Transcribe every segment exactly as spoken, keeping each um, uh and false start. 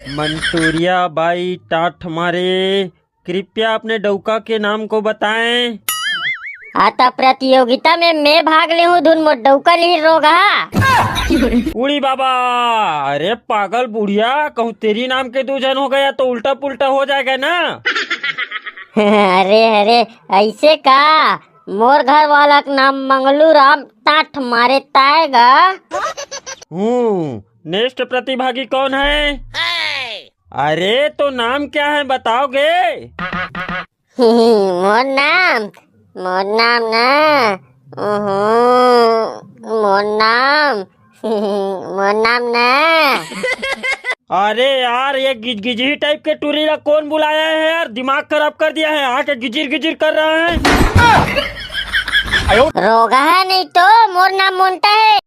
मंटूरिया बाई टाठ मारे, कृपया अपने डौका के नाम को बताएं। हाँ, त प्रतियोगिता में मैं भाग ले हूँ, धुन मोर डौका लिही रोगहा। उड़ी बाबा, अरे पागल बुढ़िया, कहूँ तेरी नाम के दो जन हो गया तो उल्टा पुल्टा हो जाएगा ना। अरे अरे, ऐसे का? मोर घर वाला के नाम मंगलू राम टाठ मारे ताएगा। हूँ, नेक्स्ट प्रतिभागी कौन है? अरे तो नाम क्या है बताओगे? मोर नाम, मोर नाम ना, उहुं, मोर नाम, मोर नाम ना। अरे यार, ये गिजगिजही टाइप के टूरी ला कौन बुलाया है यार? दिमाग खराब कर दिया है, आके गिजिर गिजिर कर रहा है। रोगहा नहीं तो, मोर नाम मोंटा है।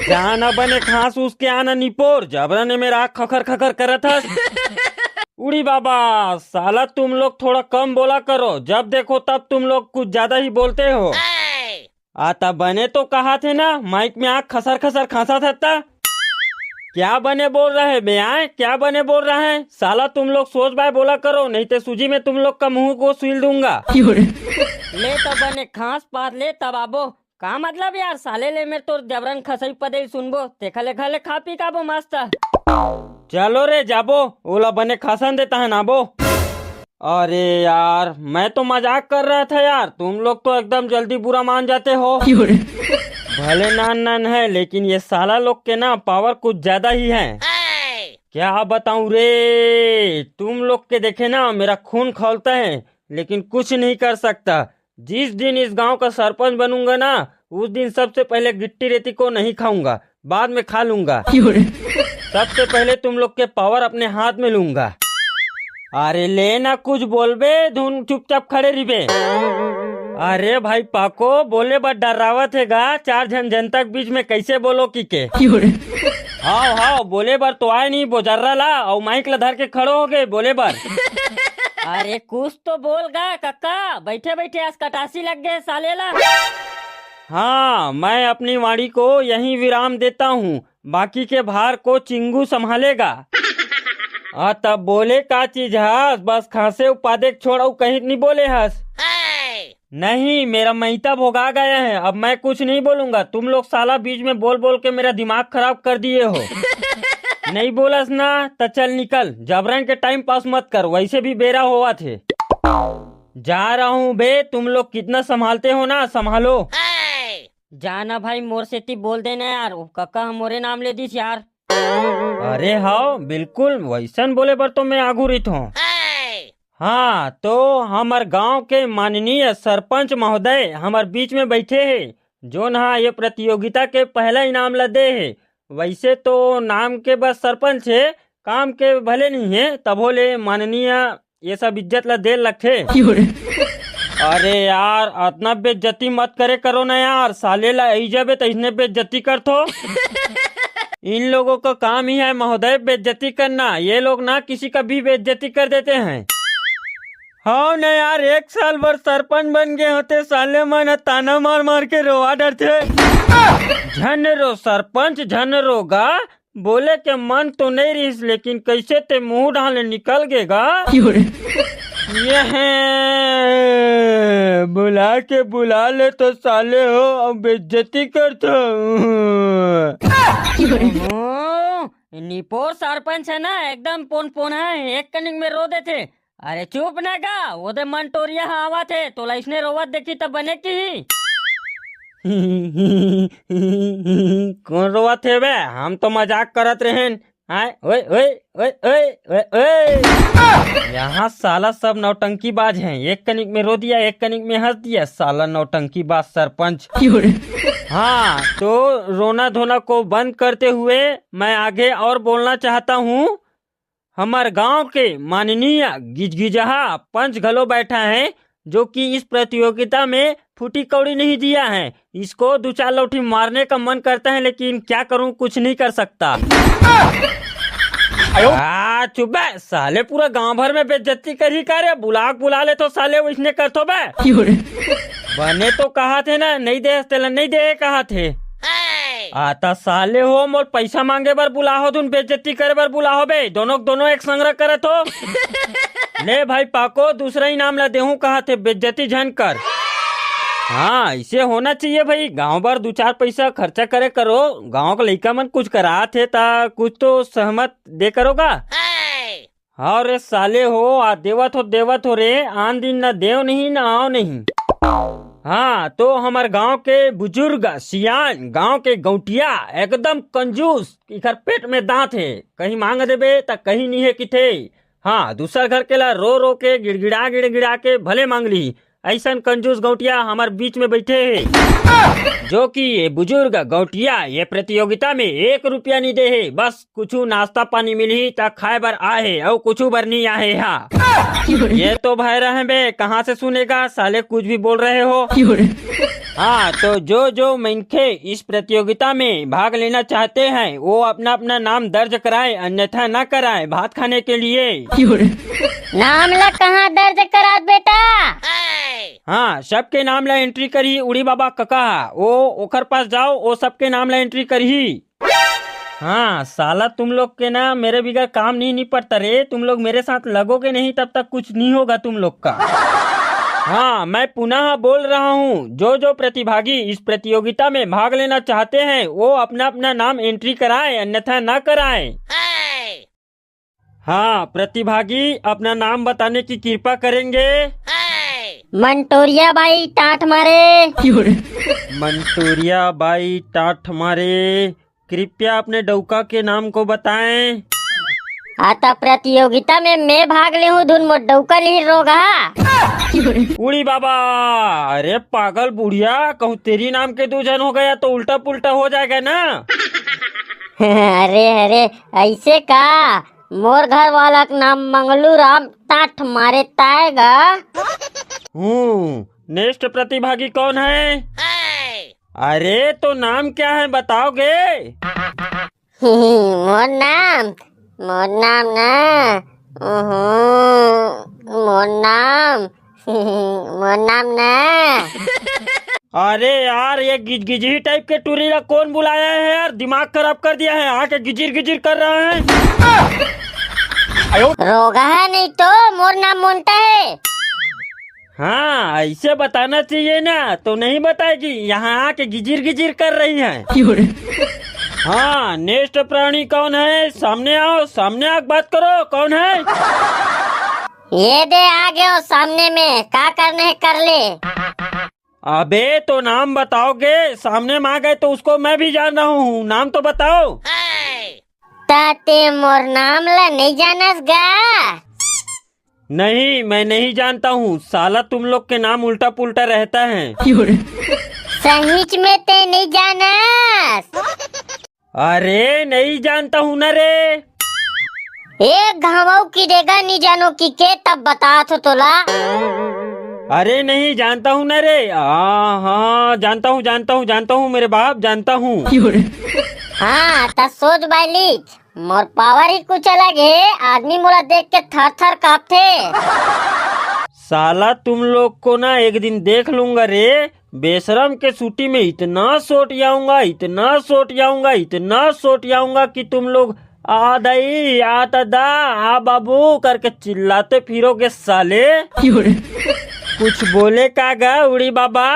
जा ना बने खांस उसके आना निपोर, जबरन में राख खखर खखर करत हस। उड़ी बाबा, साला तुम लोग थोड़ा कम बोला करो, जब देखो तब तुम लोग कुछ ज्यादा ही बोलते हो। आ, त बने तो कहा थे ना, माइक में आँख खसर खसर खांसा था त। क्या बने बोल रहे बे आए, क्या बने बोल रहे हैं? साला तुम लोग सोच बाय बोला करो, नहीं तो सूजी में तुम लोग का मुंह को सील दूंगा। ले तो बने खांस पात ले तब आबो। का मतलब यार, साले ले मेर तोर जबरन खसई पदई सुनबो, तेखा ले घर ले खा पी के आबो मस्त। चलो रे जाबो, ओला बने खासन देता है ना आबो। अरे यार, मैं तो मजाक कर रहा था यार, तुम लोग तो एकदम जल्दी बुरा मान जाते हो। भले नान नान है, लेकिन ये साला लोग के ना पावर कुछ ज्यादा ही है। क्या बताऊं रे, तुम लोग के देखे ना मेरा खून खौलता है, लेकिन कुछ नहीं कर सकता। जिस दिन इस गांव का सरपंच बनूंगा ना, उस दिन सबसे पहले गिट्टी रेती को नहीं खाऊंगा, बाद में खा लूंगा। सबसे पहले तुम लोग के पावर अपने हाथ में लूंगा। अरे ले ना, कुछ बोलबे, धुन चुपचाप खड़े रिबे। अरे भाई पाको, बोले बर डर्रावत हे गा, चार झन जनता के बीच में कैसे बोलो की के? हाव हाव, बोले बर तो आए नहीं बोजर्रा ला, अउ माइक ला धर के खड़ो हो गए बोले बर। अरे कुछ तो बोल गा कक्का, बैठे बैठे आस कटासी लग गए साले ला। हाँ, मैं अपनी वाणी को यहीं विराम देता हूँ, बाकी के भार को चिंगू संभालेगा। आ तब बोले का चीज हस, बस खांसे उपादे के छोड़ अउ कहीं नहीं बोले हस। नहीं, मेरा मैता भोगा गया है, अब मैं कुछ नहीं बोलूंगा। तुम लोग साला बीच में बोल बोल के मेरा दिमाग खराब कर दिए हो। नहीं बोलस ना त चल निकल, जबरन के टाइम पास मत कर, वैसे भी बेरा होवत हे। जा रहा हूँ बे, तुम लोग कितना संभालते हो ना, संभालो। जा ना भाई, मोर सेती बोल देना यार, वो कक्का ह मोरे नाम ले दिस यार। अरे हाव, बिल्कुल वैसन बोले बर तो मैं आगू रहित हूँ। हाँ, तो हमर गांव के माननीय सरपंच महोदय हमर बीच में बैठे हे, जोन हा ये प्रतियोगिता के पहला इनाम ला दे हे। वैसे तो नाम के बस सरपंच हे, काम के भले नहीं हे, तभो ले माननीय ये सब इज्जत ला दे लगथे। अरे यार, अतना बेइज्जती मत करे करो ना यार, साले ला आई जाबे त इसने बेइज्जती करथो। इन लोगों का काम ही है महोदय बेइज्जती करना, ये लोग ना किसी का भी बेइज्जती कर देते हैं। हाँ ना यार, एक साल भर सरपंच बन गए होते, साले मन ह ताना मार मार के रोवा डरथे। झन रो सरपंच, झन रो गा, बोले के मन तो नहीं रहिस, लेकिन कैसे ते मुंह डाले निकल गे गा। ये हैं, बुला के बुला ले तो साले हो, अब बेइज्जती कर तो। ओहो, निपोर सरपंच है ना, एकदम पोन पोन है, एक कनिक में रो देथे। अरे चुप ना गा, ओदे मन टोरिया ह आवत हे, तोला इसने रोवत देखी त बने की ही। कौन रोवत हे बे? हम तो मजाक करत रहेन। आय, ओए, ओए, ओए, ओए, ओए, ओए। यहाँ साला सब नौटंकीबाज हैं, एक कनिक में रो दिया, एक कनिक में हंस दिया, साला नौटंकीबाज सरपंच। हाँ, तो रोना धोना को बंद करते हुए मैं आगे और बोलना चाहता हूँ। हमर गांव के माननीय गिजगिजहा पंच घलो बैठा है, जो कि इस प्रतियोगिता में फूटी कौड़ी नहीं दिया है। इसको दो चार लौठी मारने का मन करता है, लेकिन क्या करूं, कुछ नहीं कर सकता। आ, चुप बे, साले पूरा गांव भर में बेइज्जती करही का रे? बुला के बुला ले तो साले वैसने करथो बे। बने तो कहा थे ना, नहीं दे, तेला नहीं दे कहा थे। आता साले हो, मोर पैसा मांगे बर बुलाहो, धुन बेइज्जती करे बर बुलाहो बे, दोनों के दोनों एक संग रख करत हो। ले भाई पाको, दूसरा इनाम ला देहूं कहा थे, बेइज्जती झन कर। हाँ, ऐसे होना चाहिए भाई, गांव बर दू चार पैसा खर्चा करे करो, गांव के लइका मन कुछ करात हे ता कुछ तो सहमत दे करोगा। हाँ रे साले हो, आ देवत हो, देवत हो रे, आन दिन ना देव नहीं ना आव नहीं। हाँ, तो हमर गांव के बुजुर्ग, सियान, गांव के गौंटिया, एकदम कंजूस, इखर पेट में दांत हे, कहीं मांग देबे त कहीं नहीं हे किथे। हाँ, दूसर घर के ला रो रो के, गिड़गिड़ा गिड़गिड़ा के भले मांग ली, ऐसन कंजूस गौंटिया हमर बीच में बैठे हे, जो कि ये बुजुर्ग गौंटिया ये प्रतियोगिता में एक रुपया नहीं दे हे, बस कुछु नाश्ता पानी मिलही त खाए बर आए हे, अउ कुछु बर नहीं आए हे। हाँ, ये तो भाई रहे बे, कहाँ से सुनेगा साले, कुछ भी बोल रहे हो। हाँ, तो जो जो मनखे इस प्रतियोगिता में भाग लेना चाहते हैं, वो अपना अपना नाम दर्ज कराए, अन्यथा ना कराए भात खाने के लिए। नाम ला कहाँ दर्ज करात बेटा? हाँ, सबके नाम ला एंट्री करही उड़ी बाबा कका। ओ, ओकर पास जाओ, ओ सबके नाम ला एंट्री करही। हाँ, साला तुम लोग के ना मेरे बिगर काम नहीं निपटता रे। तुम लोग मेरे साथ लगोगे नहीं, तब तक कुछ नहीं होगा तुम लोग का। हाँ, मैं पुनः बोल रहा हूँ, जो जो प्रतिभागी इस प्रतियोगिता में भाग लेना चाहते हैं, वो अपना अपना नाम एंट्री कराएं, अन्यथा ना कराएं। हाँ, प्रतिभागी अपना नाम बताने की कृपा करेंगे। मंटोरिया बाई टाँठ मारे। मंटोरिया बाई टाँठ मारे, कृपया अपने डौका के नाम को बताएं। आता प्रतियोगिता में मैं भाग ले हूँ, धुन मोर डौका नहीं रोगा। उड़ी बाबा, अरे पागल बुढ़िया, कहूँ तेरी नाम के दो जन हो गया तो उल्टा पुल्टा हो जाएगा ना। अरे अरे, ऐसे का? मोर घर वाला के नाम मंगलू राम टाँठ मारे ताएगा। हम्म, नेक्स्ट प्रतिभागी कौन है? अरे, तो नाम क्या है, बताओगे? मोर नाम, मोर नाम ना, ओहो, मोर नाम, मोर नाम ना। अरे यार, ये गिजगिजही टाइप के टूरी ला कौन बुलाया है यार? दिमाग खराब कर दिया है, आके गिजिर गिजिर कर रहा है। रोगा है नहीं तो, मोर नाम मोंटा है। हाँ, ऐसे बताना चाहिए ना, तो नहीं बताएगी, यहाँ आके गिजिर गिजिर कर रही है। हाँ, नेक्स्ट प्राणी कौन है? सामने आओ, सामने आके बात करो, कौन है? ये दे, आ गयो सामने में, का करने है कर ले। अबे, तो नाम बताओगे, सामने में आ गए तो उसको मैं भी जान रहा हूँ, नाम तो बताओ। ताते मोर नाम ला नहीं जानस गा? नहीं, मैं नहीं जानता हूँ। साला तुम लोग के नाम उल्टा पुल्टा रहता है। सहीच में ते नहीं जानस? अरे, नहीं जानता हूँ ना रे। एक घावव की देगा नहीं जानो की के, तब बता थो तोला। अरे, नहीं जानता हूँ ना रे। हाँ, हाँ, जानता हूँ, जानता हूँ, जानता हूँ मेरे बाप, जानता हूँ। हाँ, त सोच बायली, मोर पावर ही कुछ अलग है, आदमी मोला देख के थर थर कांपथे। साला तुम लोग को ना एक दिन देख लूंगा रे। बेशरम के सूटी में इतना सोट जाऊंगा, इतना सोट जाऊंगा, इतना सोट जाऊंगा कि तुम लोग आ दई, आ ददा, आ बाबू करके चिल्लाते फिरोगे साले। कुछ बोले का गा उड़ी बाबा?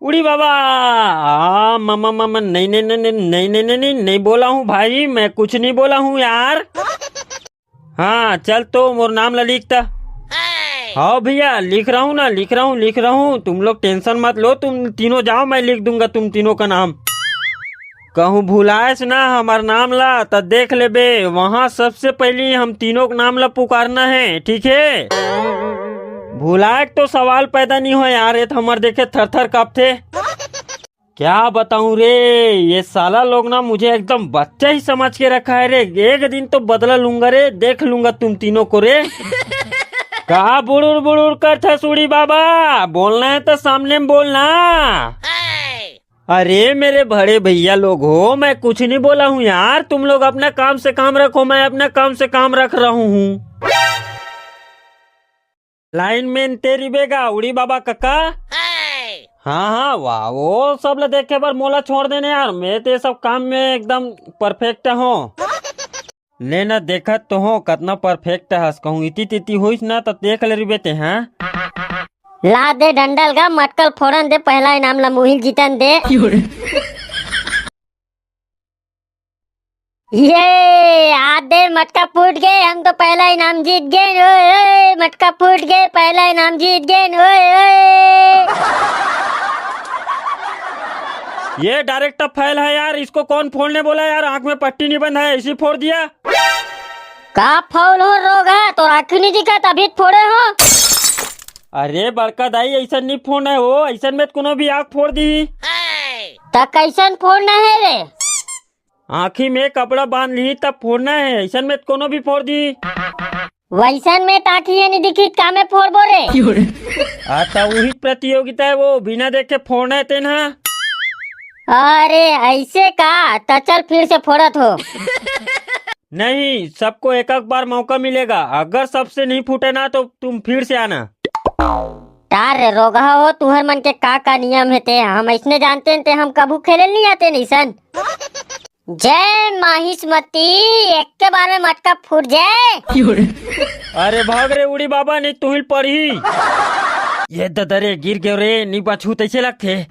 उड़ी बाबा, आ, ममा, ममा, नहीं, नहीं, नहीं, नहीं, नहीं, नहीं, नहीं, नहीं, नहीं बोला हूँ भाई, मैं कुछ नहीं बोला हूँ यार। हाँ, चल तो मोर नाम ला लिख त। हाँ भैया, लिख रहा हूँ ना, लिख रहा हूँ, लिख रहा हूँ, तुम लोग टेंशन मत लो, तुम तीनों जाओ, मैं लिख दूंगा तुम तीनों का नाम। कहूँ भुलाएस ना हमार नाम ला, त देख लेबे, वहाँ सबसे पहली हम तीनों के नाम ला पुकारना है, ठीक है? भुलाए के तो सवाल पैदा नहीं हो यार, ये तो हमार देखे थर थर कांपथे। क्या बताऊं रे, ये साला लोग ना मुझे एकदम बच्चा ही समझ के रखा है रे। एक दिन तो बदला लूंगा रे, देख लूंगा तुम तीनों को रे। कहा बुड़ुर बुड़ुर करथस उड़ी बाबा, बोलना है तो सामने में बोलना। अरे मेरे बड़े भैया लोग हो, मैं कुछ नहीं बोला हूँ यार, तुम लोग अपना काम से काम रखो, मैं अपना काम से काम रख रहा हूँ। लाइन मैन तेरी बेगा उड़ी बाबा कका। हाँ हाँ, वाह, वो सब ला देखे बर मोला छोड़ देने यार, मैं तो ये सब काम में एकदम परफेक्ट हूँ। लेना देखत तो हो कतना परफेक्ट हस, कहूँ इति तिति होइस ना तो देख ले रिबे ते। हाँ, ला दे डंडल गा, मटकल फोड़न दे, पहला इनाम ला मुहिल जीतन दे। ये आ दे, मटका फूट गए, हम तो पहला इनाम जीत गए। ओए, ओए, मटका फूट गए, पहला इनाम जीत गए। ओए, ओए। ये डायरेक्ट फेल है यार, इसको कौन फोड़ने बोला यार? आंख में पट्टी नहीं बंधा है, ऐसे ही फोड़ दिया। का फाउल हो रोगा, तो आँखी नहीं दिखा तभी फोड़े हो। अरे बड़का दाई, ऐसा नहीं फोड़ना है वो, ऐसा में कोनो भी आँख फोड़ दी। त कैसन फोड़ना है रे? आँखी में कपड़ा बांध ली तब फोड़ना है, ऐसा में कोनो भी फोड़ दी। वैसन में ताकि ये नहीं दिखी, का में फोड़बो रे? आ, त वही प्रतियोगिता है वो, बिना देखे फोड़ना है तेन हा। अरे ऐसे का? त चल फिर से फोड़त हो। नहीं, सबको एक एक बार मौका मिलेगा, अगर सबसे नहीं फूटे ना तो तुम फिर से आना। तार रे रोगहा हो, तुहर मन के का का नियम है ते, हम ऐसने जानते हैं ते हम कभू खेले नहीं आते नहीं सन। जय माहिष्मती, एक के बार में मटका फूट जाए। अरे भाग रे उड़ी बाबा, नहीं तुहिल पड़ही। ये ददा रे, गिर गयो रे, नी पाछू तैसे लगथे।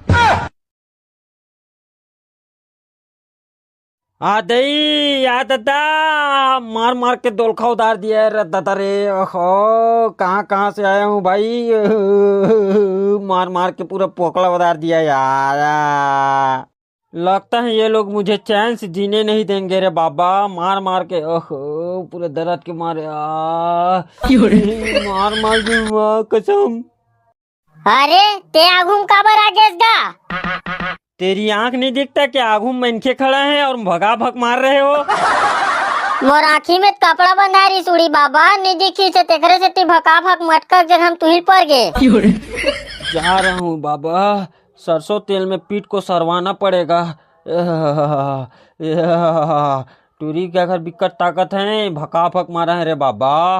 आ दई, आ ददा, मार मार के दोलखा उतार दिया है रे ददा रे। ओहो, कहाँ कहाँ से आया हूँ भाई। मार मार के पूरा पोकला उतार दिया यार। लगता है ये लोग मुझे चैन से जीने नहीं देंगे रे बाबा, मार मार के, ओहो, पूरे दर्द के मारे, आ, मार मार के, माँ कसम। अरे, ते आगू में काबर आ गेस गा? तेरी आंख नहीं दिखता क्या? आगू में मनखे खड़ा है और भगा भक मार रहे हो। मोर आँखी में कपड़ा बंधा रही सुड़ी बाबा, नहीं दिखी से तेकरे से ती भका भक मटका के हम तुहिल पर गे। जा रहा हूँ बाबा, सरसों तेल में पीठ को सरवाना पड़ेगा। टूरी के घर बिकट ताकत है, भका भक मारा है रे बाबा।